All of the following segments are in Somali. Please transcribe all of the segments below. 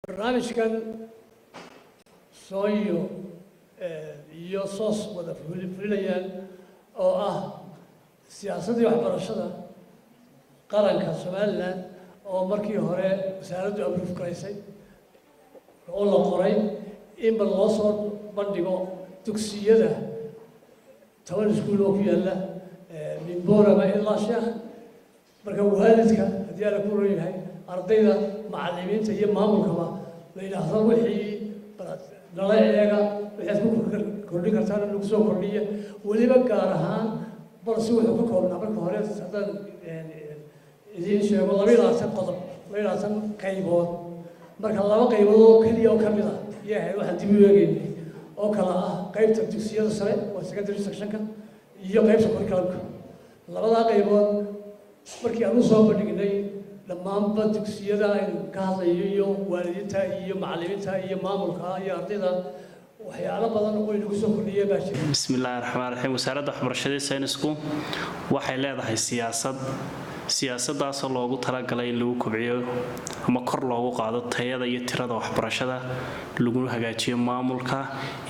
Barnaamijkan Sonyo iyo SOS wada fulinayaan oo ah siyaasaddii waxbarashada qaranka Somaliland, oo markii hore wasaaraddu approve garaysay oo la qoray in bal loo soo bandhigo dugsiyada, 10 iskuul oo ku yaalla min Boorama ilaa Sheekh. Marka waalidka, haddii Alla ku leeyahay, ardayda, macallimiinta iyo maamulkaba la yidhaahdo wixii nala eega, waxaad ku kordhin kartaan lagu soo kordhiya. Weliba gaar ahaan balse wuxuu ka koobnaa marka hore, haddaan idiin sheego, 22 qodob, 22 qaybood. Marka laba qaybood oo keliya oo ka mid ah iyo ahayd waxaan dib u eegeynay, oo kala ah qaybta dugsiyada sare, waa secondary sectionka, iyo qaybta curriculumka. Labadaa qaybood markii aan u soo bandhignay dhammaanba dugsiyada aynu ka hadlayo iyo waalidiinta iyo macallimiinta iyo maamulka iyo ardayda, waxyaalo badan oo inagu soo kordhiyeen baa jira. Bismi illaahi raxmaan raxiim. Wasaaradda Waxbarashada, Saynisku waxay leedahay siyaasad, siyaasadaasoo loogu talagalay in lagu kobciyo ama kor loogu qaado tayada iyo tirada waxbarashada, laguna hagaajiyo maamulka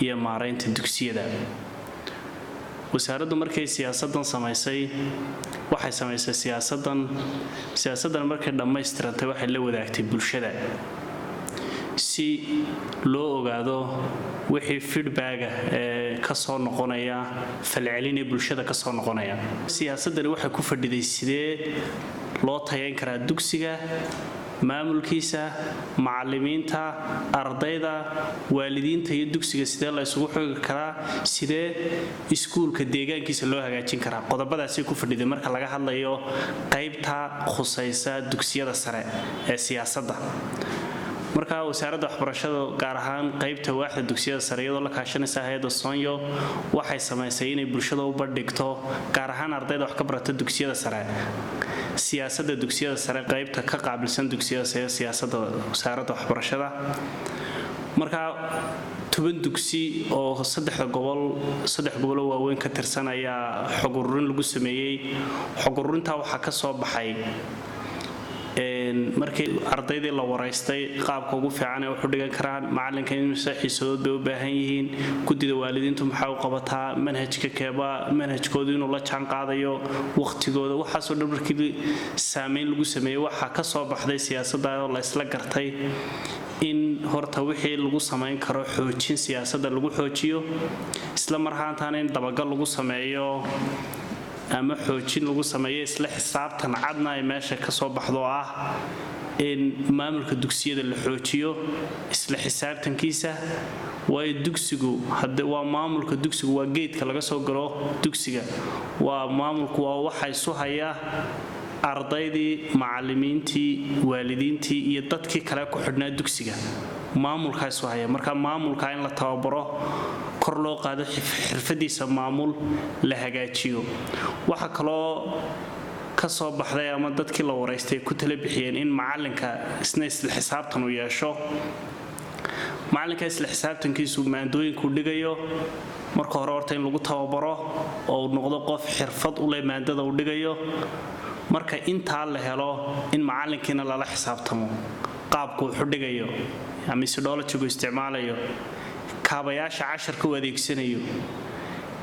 iyo maaraynta dugsiyada. Wasaaraddu markay siyaasadan samaysay, waxay samaysay siyaasadan. Siyaasaddan markay dhammaystirantay, waxay la wadaagtay bulshada si loo ogaado wixii feedbacka ee kasoo noqonaya, falcelin ee bulshada kasoo noqonaya. Siyaasaddani waxay ku fadhiday sidee loo tayayn karaa dugsiga, maamulkiisa, macallimiinta, ardayda, waalidiinta iyo dugsiga, sidee la isugu xogi karaa, sidee iskuulka deegaankiisa loo hagaajin karaa. Qodobadaasay ku fadhiday marka laga hadlayo qaybta khusaysa dugsiyada sare ee siyaasadda. Marka Wasaaradda Waxbarashada, gaar ahaan qaybta waaxda dugsiyada sare, iyadoo la kaashanaysa hay-adda Sonyo, waxay samaysay inay bulshada u bandhigto, gaar ahaan ardayda wax ka barata dugsiyada sare, siyaasadda dugsiyada sare, qaybta ka qaabilsan dugsiyada sare, siyaasadda Wasaaradda Waxbarashada. Marka 10 dugsi oo saddexda gobol, saddex goboloo waaweyn ka tirsan ayaa xog ururin lagu sameeyey. Xog ururintaa waxaa ka soo baxay, markii ardaydii la waraystay, qaabka ugu fiican ee waxu dhigan karaan macalinka, imise xiisadood bay u baahan yihiin, guddida waalidiintu maxaa u qabataa, manhajka keeba, manhajkoodu inuu la jaan qaadayo waqtigooda, waxaasoo dhan markii saameyn lagu sameeyey, waxaa ka soo baxday siyaasadda oo la isla gartay in horta wixii lagu samayn karo xoojin siyaasadda lagu xoojiyo, isla mar ahaantaana in dabagal lagu sameeyo ama xoojin lagu sameeyo, isla xisaabtan cadna ay meesha ka soo baxdo oo ah in maamulka dugsiyada la xoojiyo isla xisaabtankiisa. Waayo dugsigu waa maamulka dugsigu, waa geedka laga soo galo dugsiga, waa maamulku, waa waxa isu haya ardaydii, macallimiintii, waalidiintii iyo dadkii kale ku xidhnaa dugsiga. Maamulkaa isu haya. Marka maamulka in la tababaro, kor loo qaado xirfadiisa maamul, la hagaajiyo. Waxaa kaloo ka soo baxday ama dadkii la waraystay ku tala bixiyeen in macalinka isna isla xisaabtan uu yeesho. Macalinka isla xisaabtankiisu maandooyinku dhigayo marka hore horta in lagu tababaro oo uu noqdo qof xirfad u leh maandada uu dhigayo. Marka intaa la helo, in macalinkiina lala xisaabtamo qaabku wuxu dhigayo, methodologygu isticmaalayo, kaabayaasha casharka u adeegsanayo,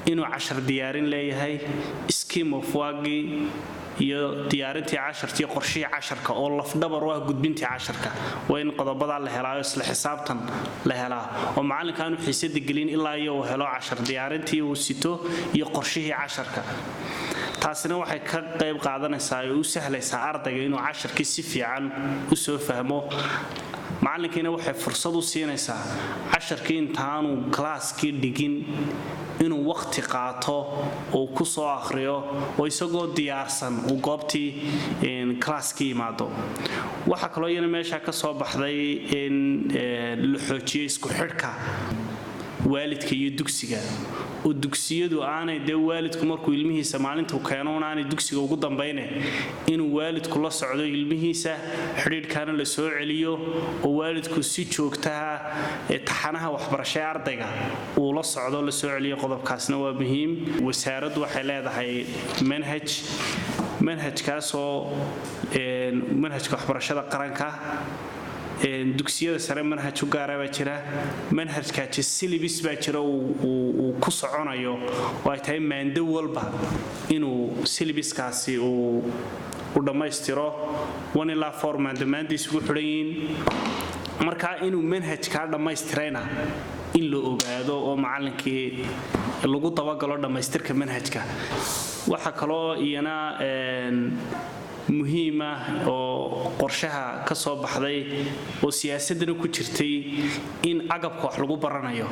inuu cashar diyaarin leeyahay, scheme of workgii iyo diyaarintii casharkii, qorshihii casharka oo lafdhabar u ah gudbintii casharka. Waa in qodobadaa la helaayo, isla xisaabtan la helaa, oo macallinka aanu xiisada gelin ilaa iyo uu helo cashar diyaarintii uu sito iyo qorshihii casharka. Taasina waxay ka qayb qaadanaysaa oo u sahlaysaa ardayga inuu casharkii si fiican u soo fahmo. Macalinkiina waxay fursad u siinaysaa casharkii intaanu classkii dhigin inuu wakhti qaato oo ku soo akhriyo, oo isagoo diyaarsan uu goobtii classkii yimaado. Waxaa kaloo iyana meesha ka soo baxday in la xoojiyo isku xidhka waalidka iyo dugsiga, oo dugsiyadu aanay dee waalidku markuu ilmihiisa maalintuu keeno un aanay dugsiga ugu dambayne, inuu waalidku la socdo ilmihiisa, xidhiidhkaana la soo celiyo, oo waalidku si joogtaha taxanaha waxbarasho ee ardayga uu la socdo, la soo celiyo. Qodobkaasna waa muhiim. Wasaaraddu waxay leedahay manhaj, manhajkaasoo manhajka waxbarashada qaranka. Dugsiyada sare manhaj u gaara baa jira, manhajkaaji syllabus baa jira uu ku soconayo, oo ay tahay maando walba inuu syllabuskaasi uu dhammaystiro, 1 ilaa 4 maando maanda isugu xidhan yihiin. Marka inuu manhajkaa dhammaystirayna in la ogaado oo macallinkii lagu dabagalo dhammaystirka manhajka. Waxaa kaloo iyana muhiim ah oo qorshaha ka soo baxday oo siyaasadana ku jirtay in agabka wax lagu baranayo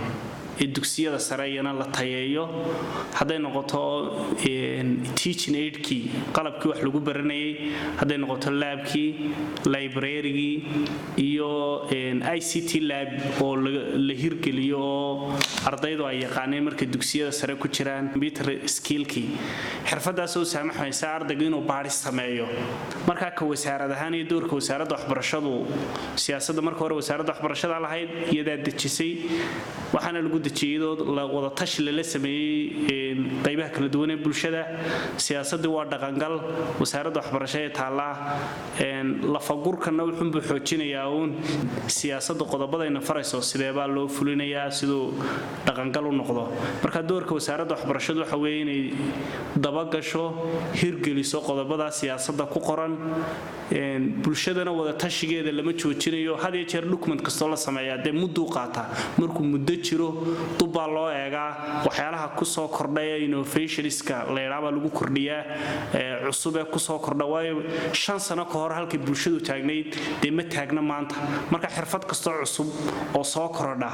ee dugsiyada sare iyana la tayeeyo, hadday noqoto teaching aidkii, qalabkii wax lagu baranayay, hadday noqoto labkii, librarygii iyo ICT lab oo la hirgeliyo oo ardaydu ay yaqaaneen markay dugsiyada sare ku jiraan, computer skillkii, xirfadaas oo saamaxaysa ardaygu inuu baadhis sameeyo. Markaa ka wasaarad ahaan iyo doorka wasaaradda waxbarashadu, siyaasadda marka hore wasaaradda waxbarashada lahayd, iyadaa dejisay, waxaana lagu dejiyay iyadoo wada tashi lala sameeyey qaybaha kala duwan ee bulshada. Siyaasaddii waa dhaqangal, wasaaradda waxbarashada ee taallaa. Lafagurkanna wuxuunbuu xoojinayaa uun siyaasadda qodobadayna farayso, sideebaa loo fulinayaa siduu dhaqangal u noqdo. Marka doorka wasaaradda waxbarashadu waxa weeye inay dabagasho, hirgeliso qodobadaa siyaasadda ku qoran. Bulshadana wada tashigeeda lama joojinayo. Had iyo jeer document kastoo la sameeyaa dee mudduu qaataa. Markuu muddo jiro dubbaa loo eegaa, waxyaalaha kusoo kordhay ee innovationska la yidhaabaa lagu kordhiyaa cusub ee kusoo kordha, waayo 5 sano ka hor halkay bulshadu taagnayd dee ma taagna maanta. Marka xirfad kastoo cusub oo soo korodha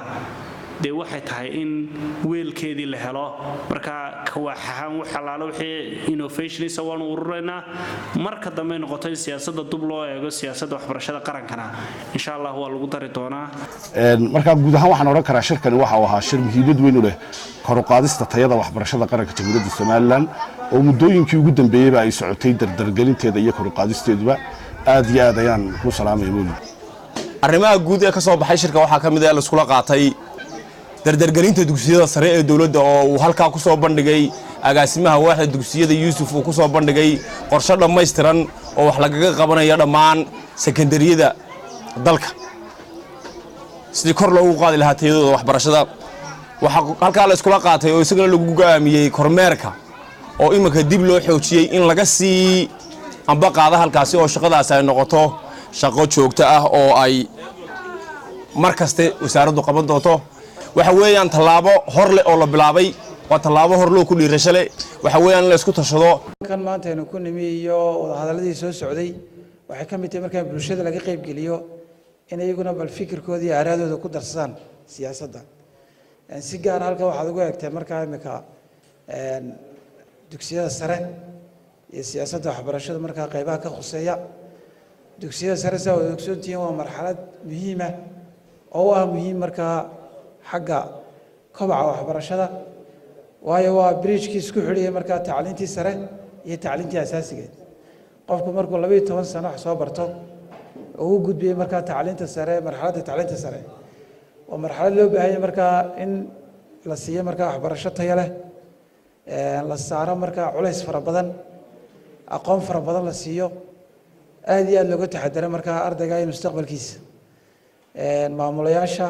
dee waxay tahay in weelkeedii la helo. Marka kawaax ahaan wax allaale wixii innovationisa waanu ururaynaa. Marka dambe noqoto in siyaasadda dub loo eego, siyaasadda waxbarashada qarankana, insha Allah waa lagu dari doonaa. Marka guud ahaan waxaan odhan karaa shirkani waxa uu ahaa shir muhiimad weyn u leh kor u qaadista tayada waxbarashada qaranka Jamhuuriyadda Somaliland, oo muddooyinkii ugu dambeeyeyba ay socotay dardargelinteeda iyo kor u qaadisteeduba. Aad iyo aad ayaan ku salaamaya, Mawlid. Arrimaha guud ee ka soo baxay shirka waxaa ka mid ah laiskula qaatay dardargelinta dugsiyada sare ee dowladda, oo uu halkaa ku soo bandhigay agaasimaha waaxda dugsiyada Yuusuf, uu ku soo bandhigay qorshe dhammaystiran oo wax lagaga qabanayo dhammaan sekandariyada dalka, sidii kor loogu qaadi lahaa tayadooda waxbarashada. Waxaa halkaa la iskula qaatay oo isagana lagu go'aamiyey kormeerka, oo iminka dib loo xoojiyey in laga sii amba qaada halkaasi, oo shaqadaasi ay noqoto shaqo joogto ah oo ay mar kaste wasaaraddu qaban doonto. Waxa weeyaan tallaabo hor leh oo la bilaabay, waa tallaabo hor loo ku dhiirasho leh. Waxa weeyaan in la isku tashado. Kan maanta aynu ku nimi iyo wadahadalladii soo socday waxay ka mid tahay markaa bulshada laga qaybgeliyo in iyaguna bal fikirkooda iyo aaraadooda ku darsadaan siyaasadda. Si gaar halka waxaad ugu eegtay markaa imika dugsiyada sare iyo siyaasadda waxbarashada, markaa qaybaha ka khuseeya dugsiyada sare, saa wada ogsoontihiin, waa marxalad muhiima oo u ah muhiim markaa xagga kobaca waxbarashada, waayo waa bridgekii isku xidhiyay markaa tacliintii sare iyo tacliintii asaasigeed. Qofku markuu 12 sano wax soo barto oo u gudbiyey markaa tacliinta sare, marxaladda tacliinta sare waa marxalad loo baahanya markaa in la siiyo markaa waxbarasho tayo leh, la saaro markaa culays fara badan, aqoon fara badan la siiyo, aad iyo aad looga taxadaro markaa ardayga iyo mustaqbalkiisa. Maamulayaasha,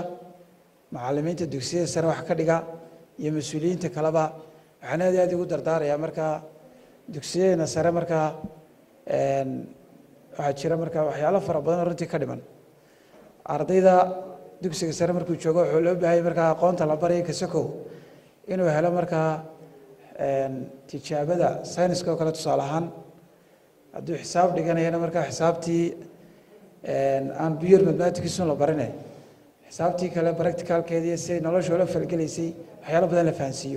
macallimiinta dugsiyada sare wax ka dhiga iyo mas-uuliyiinta kaleba waxaan aad iyo aad ugu dardaarayaa markaa dugsiyadeenna sare markaa waxaa jira markaa waxyaalo fara badan oo runtii ka dhiman. Ardayda dugsiga sare markuu joogo wuxuu loo baahanya markaa aqoonta la baraya kasokow inuu helo markaa tijaabada sayniska oo kale. Tusaale ahaan, hadduu xisaab dhiganayana markaa xisaabtii aan pure mathematics la barine, xisaabtii kale practicalkeedii siay nolosha ula falgelaysay, waxyaalo badan la fahansiiyo.